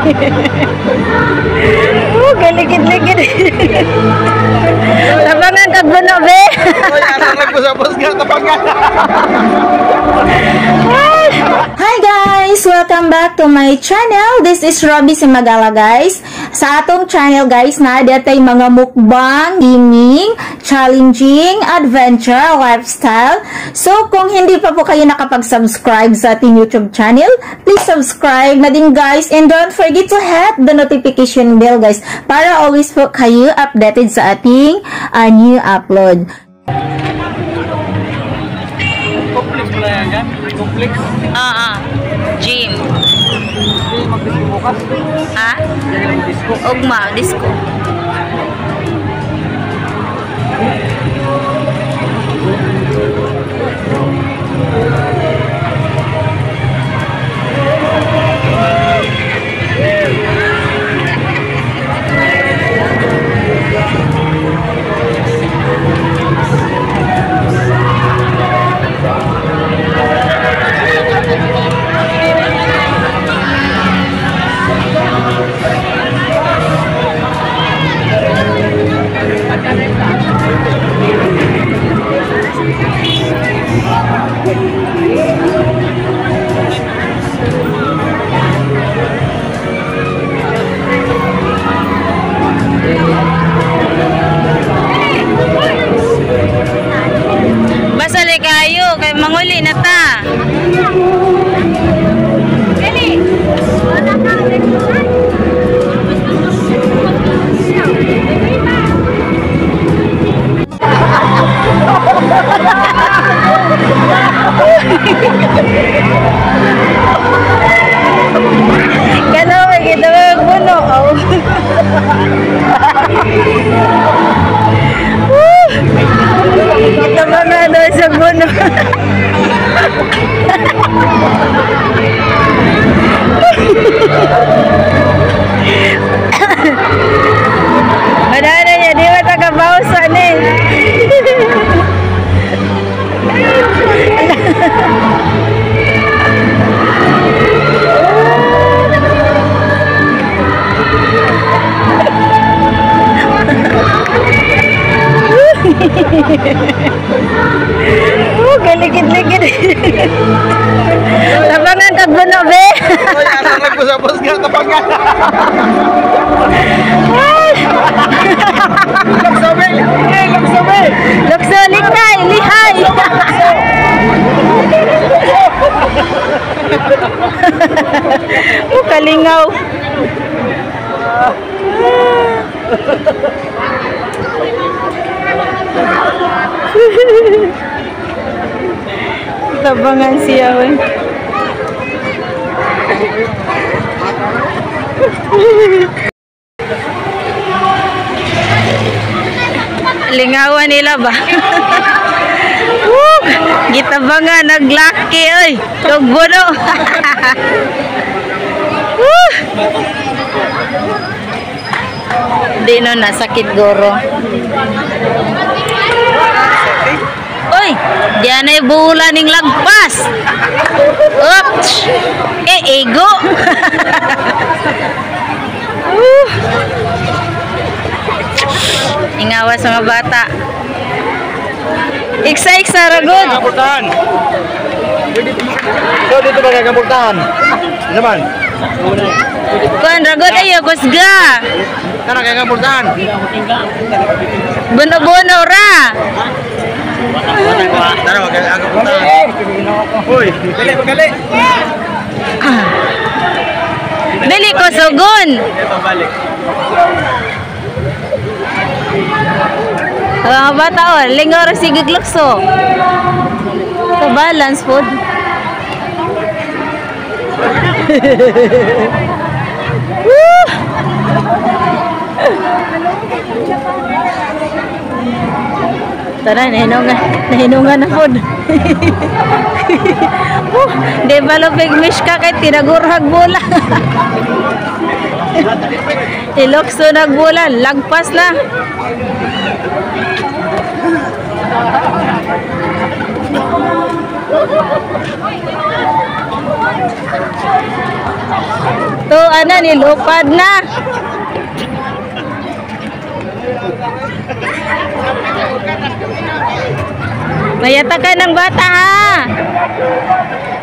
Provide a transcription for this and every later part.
Oh, galigid-ligid. Tabangan kag buno, be. Hi guys! Welcome back to my channel. This is Robbie Cimagala, guys. Sa atong channel, guys, na tay mga mukbang, gaming, challenging, adventure, lifestyle. So, kung hindi pa po kayo nakapag-subscribe sa ating YouTube channel, please subscribe na din, guys. And don't forget to hit the notification bell, guys, para always po kayo updated sa ating new upload. Complex pala yan dyan? Complex? Ah, ah. Gym. Hindi mag-disco bukas. Ha? Hindi mag-disco. Ugma, disco. Basali kayo, kay manguli na ta. Kano kita buno. Oh. Kita mga daw sa buno. Wala na niya, di ba tagabawsa ni? Oh, galigid-ligid. Tabangan kag buno, be. Ay, asa nagpusapos nga, tabangan. Laksabi! Eh, laksabi! Lukso, likay, lihay. Oh, kalingaw. Tabangan siya, we. Lingawan nila ba? Woo! Gitabangan naglaki oy. Tug buno. Woo! Di no nasakit goro. Oy, diyan ay bula ning lagpas. Oops. Eh, ego. Woo! Ingawa sa mga bata. Iksa-iksa ragod. Kapultahan. So, dito ba kagapultahan? Naman. Kuan ragod ayo kusga. Tara kagapultahan. Buno-buno ra. Tara kagapultahan. Uy, gali, gali. Dili ko sugon. Ito balik. Ang mga bata oh, lingaw ra sige glukso. So balance food. Woo! Tara, nahinungan, nahinungan na food. Oh, developing mish ka kay tinagurhag bola. Ilokso nagbola, lagpas na. To na, nilupad na. Mayatakan ng bata ha.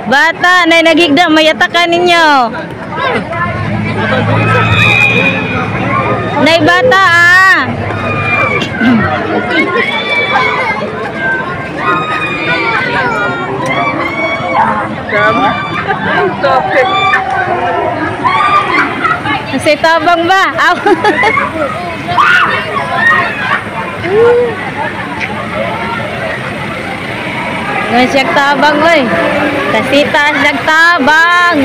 Bata, nay nagigda, mayatakan ninyo. Nay bata ah. Kasi tabang ba? Aw. Ngayon siya tabang oy. Kasita siya tabang.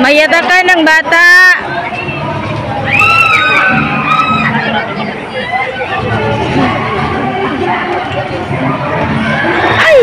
Mayatakan ng bata. Ay!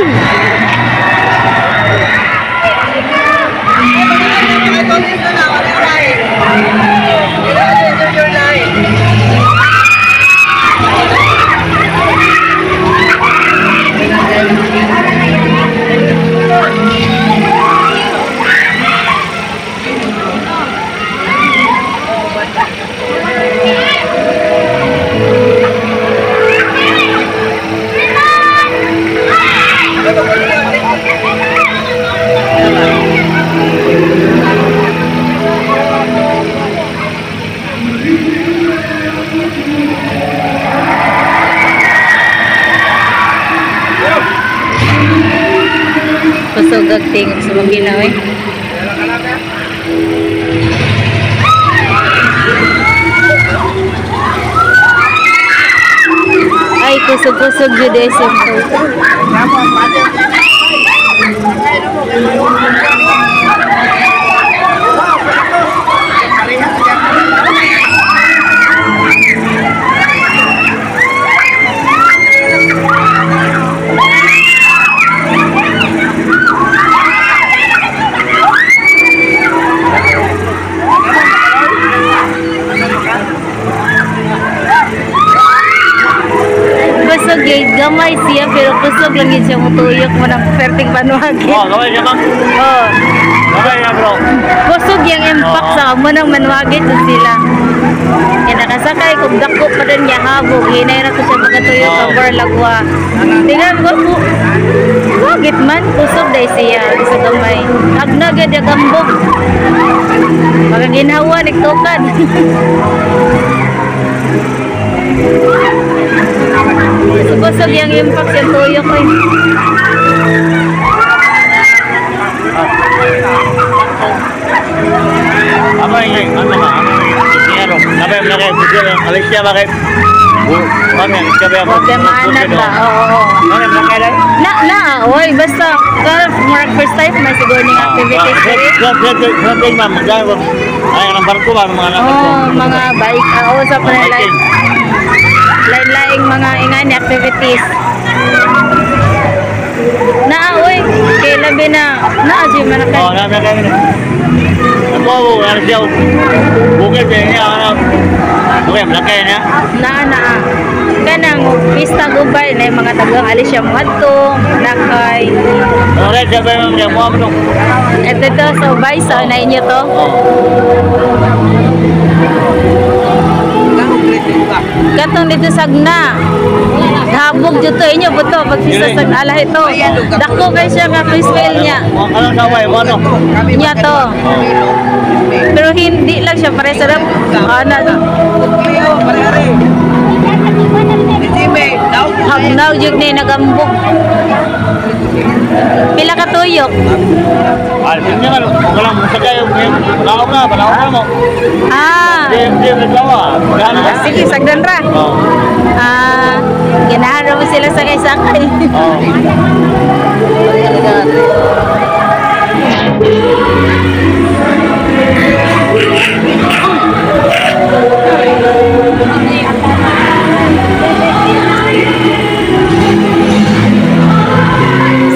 Kusog ang tingog sa maginaw eh. Ay, kusog-kusog yun eh. Kusog yun, gamay siya pero kusog lang yun siya mutuyok mo ng perting banwagin. Oh, gamay siya ma'am. Oh. Gamay na bro. Kusog yung impact sa amo ng manwagin dun sila. Kaya nakasakay, kung dako pa din niya habog, hinay na ko siya magatuyok ang lagwa. Tingnan ko po, wagit man, kusog day siya sa gamay. Agnagad yung gambok. Magaginhawa, nagtukad. Kusog yung impact sa tuyok ko eh. Apa ini? Ano ba? Ano? Apa yang nak bujur Malaysia pakai? Kami yang siapa yang Problema ba? Oo. Kami yang nak ada. Na na, oy, basta ka first time may siguro ning activities diri. Ma'am, ay ang barko ba mga anak ko? Oh, mga bike, oo sa lain lain-laing mga ingani activities. Na oy, kay labi na na di man ka. Oh, na na kami. Ako ano siya? Bukid niya ano. Okay, malaki niya. Na na. Kanang pista gubay na yung mga tagang alis siya mo adto, nakay. Ora siya ba yung mo ano? Ito to, so bye sa na inyo to. Katong dito sagna. Habog dito inyo buto pag pista sa alah ito. Dako kay siya nga Chris niya. Ano saway mo ano? Niya to. Pero hindi lang siya pare sa ana. Hagnaw jud ni nagambok. Pila ka tuyok? Ay, hindi nga, kung lang, sakay, naog na, panahon na mo. Ah. Di, di, naglawa. Gano ka? Sige, sagdan ra. Oo. Ah, ganahan mo sila sakay-sakay. Oo.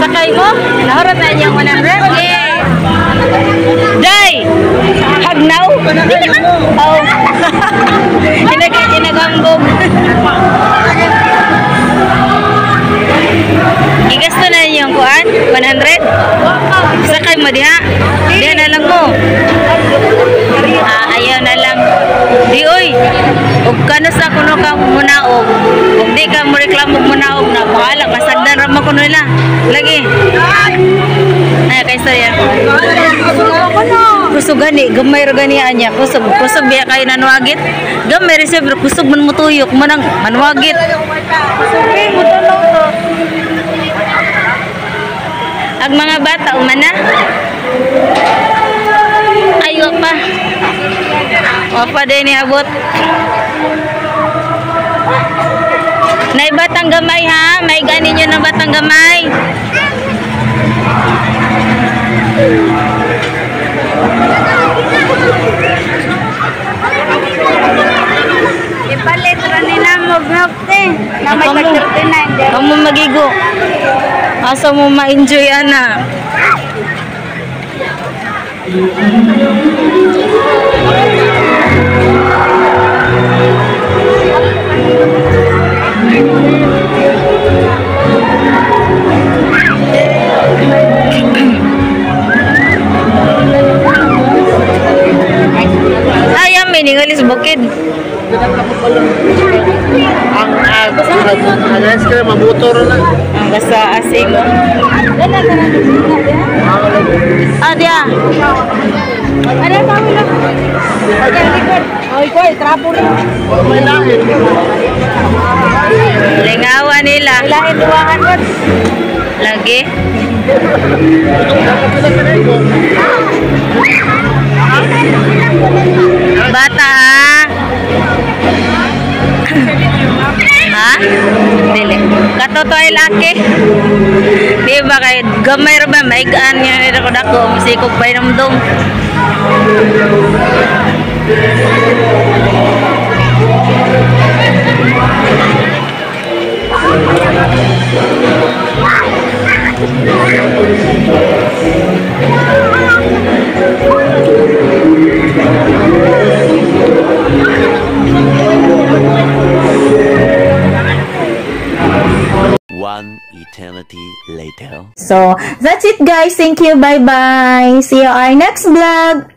Sakay mo? Nahurot na niyang 100? Yeah. Day! Hagnaw? Oh. Inagambog. Gigasto na niyang kuan? 100? Sakay mo diha? Diha na lang mo. Ah, ayaw na lang. Di oy. Ug kano sa kuno ka munaog. Ug di ka mo reklamo og munaog na bahala masagdan ra man kuno nila. Lagi. Ay kay istorya. Kusog gani, gamay ra gani anya. Kusog, kusog biya kayo nanwagit. Gamay ra siya pero kusog man mutuyok mo nang manwagit. Kusog mo to. Ag mga bata umana. Ay, wa pa. Wa pa din niabot. Nay batang gamay ha, may ganin nyo ng batang gamay. Ipalit ra ni namog milk tea. Na may tag 39. Kamu magigo. Asa mo ma-enjoy ana. Ay, amin, sa bukid. Ang ice cream, mabuto rin lang. Ang basta asing. Ah, diya. Ano pa mo lang? Ay, koy, trapo rin. May lahit. Lingawa nila. Lain duwahan ko. Lagi. Bata ha? Ha? Dili. Katotoy laki. Di ba kay gamay ra ba maigaan nga nila ko dako musikog pa inumdum. One eternity later. So, that's it guys. Thank you. Bye-bye. See you our next vlog.